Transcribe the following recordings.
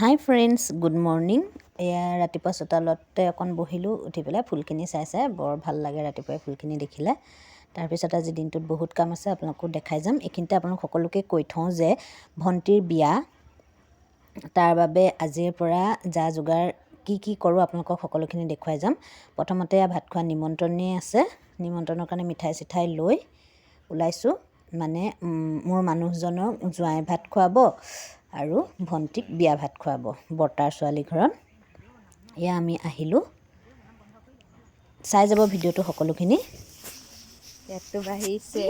হাই friends, good morning. এয়া ৰাতিপুৱা চোতালতে অকণ বহিলোঁ, উঠি পেলাই ফুলখিনি চাই চাই বৰ ভাল লাগে ৰাতিপুৱাই ফুলখিনি দেখিলে। তাৰপিছত আজি দিনটোত বহুত কাম আছে, আপোনালোকো দেখাই যাম। এইখিনিতে আপোনালোক সকলোকে কৈ থওঁ যে ভণ্টিৰ বিয়া, তাৰ বাবে আজিৰ পৰা যা যোগাৰ কি কি কৰোঁ আপোনালোকক সকলোখিনি দেখুৱাই যাম। প্ৰথমতে ভাত খোৱা নিমন্ত্ৰণেই আছে, নিমন্ত্ৰণৰ কাৰণে মিঠাই চিঠাই লৈ ওলাইছোঁ। মানে মোৰ মানুহজনক জোঁৱাই ভাত খুৱাব আৰু ভণ্টিক বিয়া ভাত খুৱাব বৰ্তাৰ ছোৱালী ঘৰত। এয়া আমি আহিলোঁ, চাই যাব ভিডিঅ'টো সকলোখিনি। পেটটো বাঢ়িছে,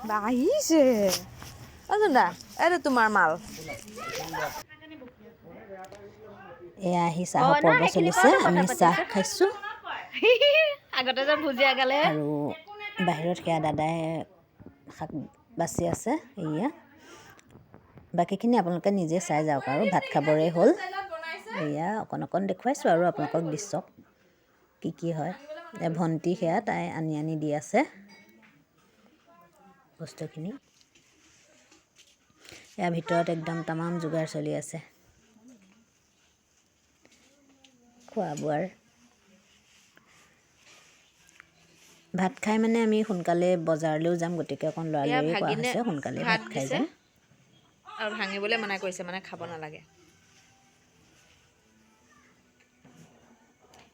বাঢ়িছে। অ' এইটো তোমাৰ মাল। এয়া আহি চাহৰ পৰ্ব চলিছে, আমি চাহ খাইছোঁ। আগতে যে ভুজিয়া গালে। আৰু বাহিৰত সেয়া দাদাই শাক বাচি আছে। এয়া বাকীখিনি আপোনালোকে নিজে চাই যাওক আৰু ভাত খাবৰে হ'ল। এয়া অকণ অকণ দেখুৱাইছোঁ আৰু আপোনালোকক দৃশ্য কি কি হয়। ভণ্টি সেয়া তাই আনি আনি দি আছে বস্তুখিনি। ইয়াৰ ভিতৰত একদম তামাম যোগাৰ চলি আছে খোৱা বোৱাৰ। ভাত খাই মানে আমি সোনকালে বজাৰলৈও যাম, গতিকে অকণ লৰালৰি কৰা হৈছে, সোনকালে ভাত খাই যাম। আৰু ভাঙিবলৈ মানা কৰিছে, মানে খাব নালাগে।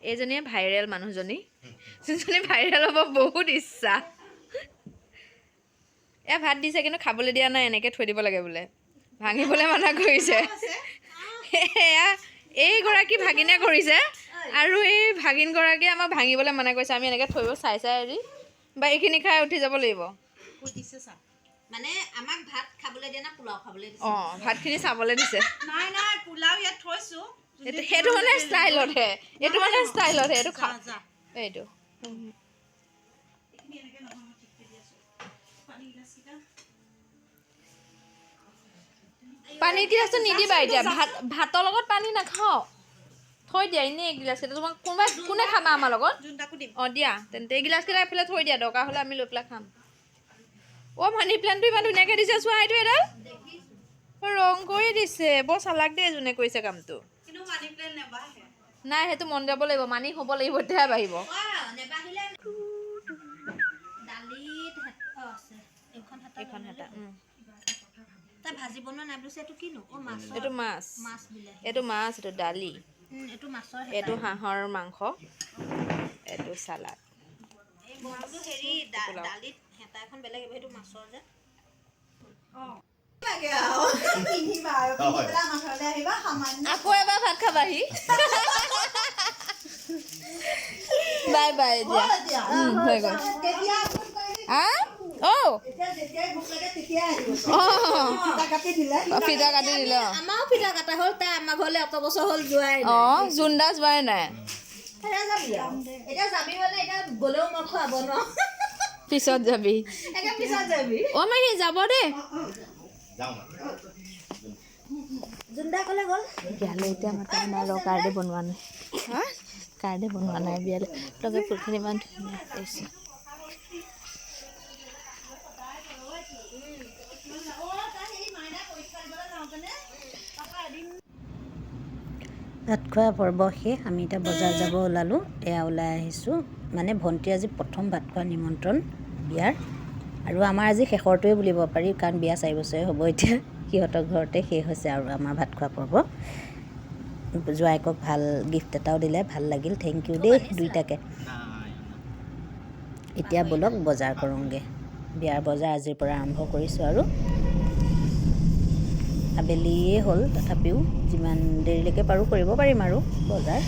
এইজনীয়ে ভাইৰেল মানুহজনী, যোনজনী ভাইৰেল হ'ব বহুত ইচ্ছা। এয়া ভাত দিছে কিন্তু খাবলৈ দিয়া নাই, এনেকৈ থৈ দিব লাগে বোলে, ভাঙিবলৈ মানা কৰিছে। এয়া এইগৰাকী ভাগিনে কৰিছে আৰু এই ভাগিনগৰাকীয়ে আমাক ভাঙিবলৈ মানা কৰিছে। আমি এনেকৈ থৈ চাই চাই এৰি বা এইখিনি খাই উঠি যাব লাগিব। মানে আমাক ভাত খাবলৈ দিয়া নাই, পোলাও খাবলৈ দিছে। অঁ, ভাতখিনি চাবলৈ দিছে। নাই নাই, পোলাও ইয়াত থৈছোঁ। সেইটো মানে ষ্টাইলতহে, এইটো মানে ষ্টাইলতহে, এইটো খা, এইটো পানী গিলাচটো নিদিবা এতিয়া। ভাত ভাতৰ লগত পানী নাখাওঁ, থৈ দিয়া এনেই এইগিলাচকেইটা। তোমাক কোনোবাই কোনে খাবা আমাৰ লগত? অঁ দিয়া তেন্তে এইগিলাচকেইটা এইফালে থৈ দিয়া, দৰকাৰ হ'লে আমি লৈ পেলাই খাম। অ' মানি প্লেণ্টটো ইমান ধুনীয়াকৈ দিছে চোৱা, এইটো এডাল ৰং কৰি দিছে, বৰ চালাক দেই যোনে কৰিছে কামটো। নাই সেইটো মন যাব লাগিব, মানি হ'ব লাগিব তেতিয়াহে বাঢ়িব। এইখন হেতা এইটো মাছ, এইটো মাছ, এইটো দালি, এইটো হাঁহৰ মাংস, এইটো চালাড। আকৌ এবাৰ ভাত খাবাহি। বাই বাই এতিয়া হৈ গ'ল। ফিটা কাটি দিলে। আমাৰো ফিটা কাটা হ'ল, তাই আমাৰ ঘৰলৈ অত বছৰ হ'ল যোৱাই। অঁ, জোনদা যোৱাই নাই। এতিয়া যাবি মানে এতিয়া গ'লেও মই খুৱাব নোৱাৰো। পিছত যাবি। পিছত যাবি। অ' মাহী যাব দেই। জোনদা ক'লে গ'ল বিয়ালৈ এতিয়া মাতা নাই ৰ, কাৰ্ডে বনোৱা নাই, কাৰ্ডে বনোৱা নাই বিয়ালৈ। লগে ফুলখিনি ইমান ধুনীয়া কৰিছে। ভাত খোৱা পৰ্ব শেষ, আমি এতিয়া বজাৰ যাব ওলালোঁ। এয়া ওলাই আহিছোঁ, মানে ভণ্টি আজি প্ৰথম ভাত খোৱা নিমন্ত্ৰণ বিয়াৰ, আৰু আমাৰ আজি শেষৰটোৱে বুলিব পাৰি, কাৰণ বিয়া 4 বছৰে হ'ব এতিয়া, সিহঁতৰ ঘৰতে শেষ হৈছে আৰু আমাৰ ভাত খোৱা পৰ্ব। জোঁৱাইকক ভাল গিফ্ট এটাও দিলে, ভাল লাগিল, thank U দেই দুইটাকে। এতিয়া ব'লক বজাৰ কৰোঁগৈ, বিয়াৰ বজাৰ আজিৰ পৰা আৰম্ভ কৰিছোঁ। আৰু আবেলিয়ে হ'ল, তথাপিও যিমান দেৰিলৈকে পাৰোঁ কৰিব পাৰিম আৰু বজাৰ।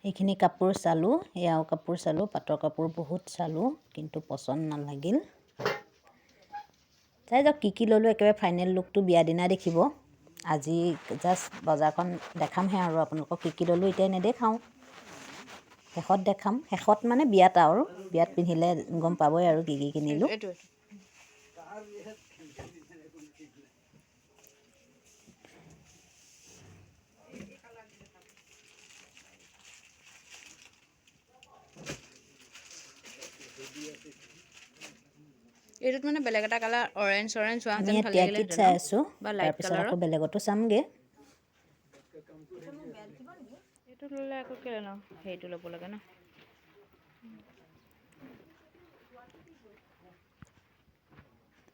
এইখিনি কাপোৰ চালোঁ, এয়াও কাপোৰ চালোঁ, পাটৰ কাপোৰ বহুত চালোঁ, কিন্তু পচন্দ নালাগিল। চাই যাওক কি কি ল'লোঁ, একেবাৰে ফাইনেল লুকটো বিয়া দিনা দেখিব। আজি জাষ্ট বজাৰখন দেখামহে আৰু আপোনালোকক কি কি ল'লোঁ এতিয়া নেদেখাওঁ, শেষত দেখাম। শেষত মানে বিয়াত আৰু বিয়াত পিন্ধিলে গম পাবই আৰু কি কি কিনিলোঁ। এইটোত মানে বেলেগ এটা কালাৰ, অৰেঞ্জ অৰেঞ্জ আমি হোৱাহেঁতেন ইয়াত ভাল টিয়াকিত চাই লাগিলেহেঁতেন ন, আছোঁ। বা লাইট তাৰপিছত কালাৰত। আকৌ বেলেগতো চামগৈ। এইটো ল'লে আকৌ কেলৈ ন সেইটো ল'ব লাগে ন?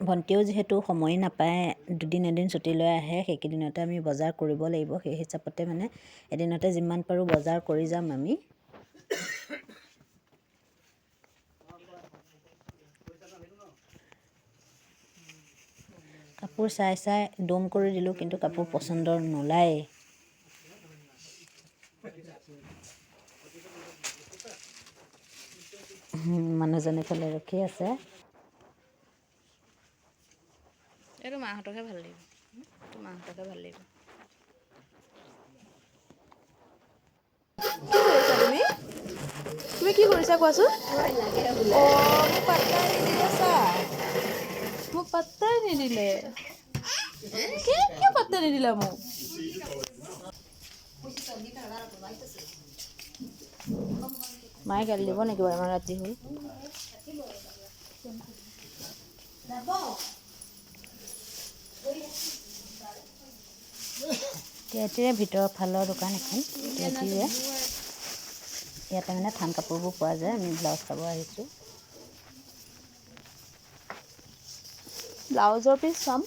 ভণ্টিয়েও যিহেতু সময়ে নাপায়, দুদিন এদিন ছুটি লৈ আহে, সেইকেইদিনতে আমি বজাৰ কৰিব লাগিব। সেই হিচাপতে মানে এদিনতে যিমান পাৰোঁ বজাৰ কৰি যাম আমি। কাপোৰ চাই চাই দম কৰি দিলোঁ, কিন্তু কাপোৰ পচন্দৰ নোলায়েই। মানুহজনে ফালে ৰখি আছে। এইটো মাহঁতকহে ভাল লাগিব, এইটো মাহঁতকহে ভাল লাগিব। কি কৰিছা তুমি? তুমি কি কৰিছা কোৱাচোন? অঁ, মোক পাত্তাই নিদিলে চা, মোক পাত্তাই নিদিলে। কি কিয় পাত্তা নিদিলা মোক? মায়ে গালি দিব নেকি বাৰু, ইমান ৰাতি হ'ল? টিয়াটিৰে ভিতৰৰ ফালৰ দোকান এখন টিয়াটিৰে। ইয়াতে মানে থান কাপোৰবোৰ পোৱা যায়। আমি ব্লাউজ চাব আহিছোঁ। ব্লাউজৰ পিচ চাম।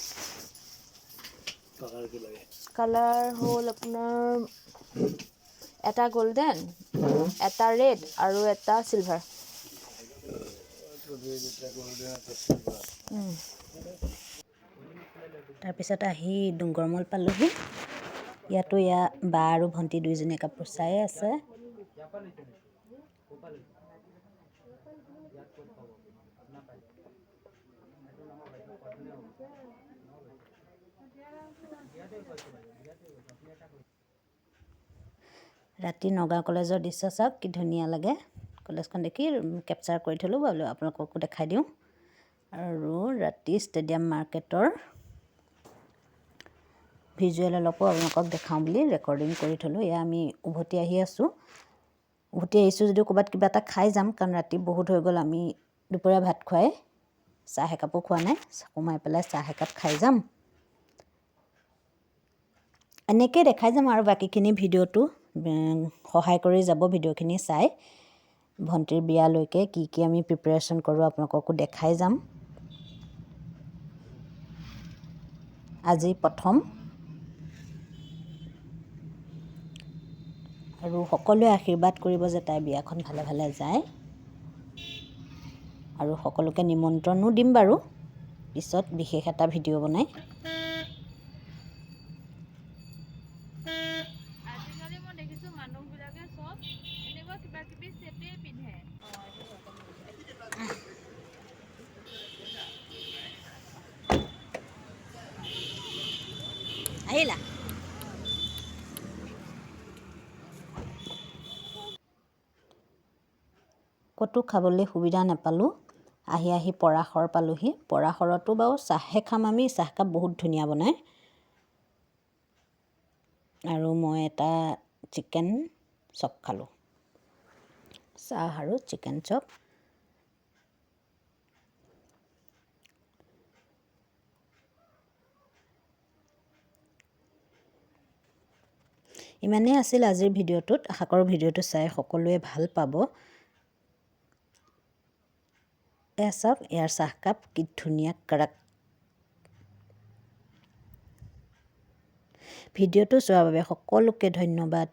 কালাৰ হ'ল আপোনাৰ এটা গল্ডেন, এটা ৰেড আৰু এটা চিলভাৰ। তাৰপিছত আহি ডুংগৰমল পালোহি। ইয়াতো ইয়াৰ বা আৰু ভণ্টি দুইজনীয়ে কাপোৰ চাই আছে। ৰাতি নগাঁও কলেজৰ দৃশ্য চাওক, কি ধুনীয়া লাগে। কলেজখন দেখি কেপচাৰ কৰি থ'লোঁ, বোলো আপোনালোককো দেখাই দিওঁ। আৰু ৰাতি ষ্টেডিয়াম মাৰ্কেটৰ ভিজুৱেল অলপো আপোনালোকক দেখাওঁ বুলি ৰেকৰ্ডিং কৰি থ'লোঁ। এয়া আমি উভতি আহি আছোঁ। উভতি আহিছোঁ যদিও ক'ৰবাত কিবা এটা খাই যাম, কাৰণ ৰাতি বহুত হৈ গ'ল। আমি দুপৰীয়া ভাত খুৱাই চাহ একাপো খোৱা নাই, সোমাই পেলাই চাহ একাপ খাই যাম। এনেকৈয়ে দেখাই যাম আৰু বাকীখিনি ভিডিঅ'টো সহায় কৰি যাব ভিডিঅ'খিনি চাই। ভণ্টিৰ বিয়ালৈকে কি কি আমি প্ৰিপেৰেশ্যন কৰোঁ আপোনালোককো দেখাই যাম। আজি প্ৰথম, আৰু সকলোৱে আশীৰ্বাদ কৰিব যে তাইৰ বিয়াখন ভালে ভালে যায়। আৰু সকলোকে নিমন্ত্ৰণো দিম বাৰু পিছত বিশেষ এটা ভিডিঅ' বনাই। আজিকালি মই দেখিছোঁ মানুহবিলাকে চব এনেকুৱা কিবা কিবি চেপেই পিন্ধে। আহিলা? ক'তো খাবলৈ সুবিধা নাপালোঁ, আহি আহি পৰাশৰ পালোহি। পৰাশৰতো বাৰু চাহহে খাম আমি, চাহকাপ বহুত ধুনীয়া বনায়। আৰু মই এটা চিকেন চপ খালোঁ, চাহ আৰু চিকেন চপ। ইমানেই আছিল আজিৰ ভিডিঅ'টোত। আশা কৰোঁ ভিডিঅ'টো চাই সকলোৱে ভাল পাব। এয়া চাওক, ইয়াৰ চাহকাপ কি ধুনীয়া কাৰাক। ভিডিঅ'টো চোৱাৰ বাবে সকলোকে ধন্যবাদ।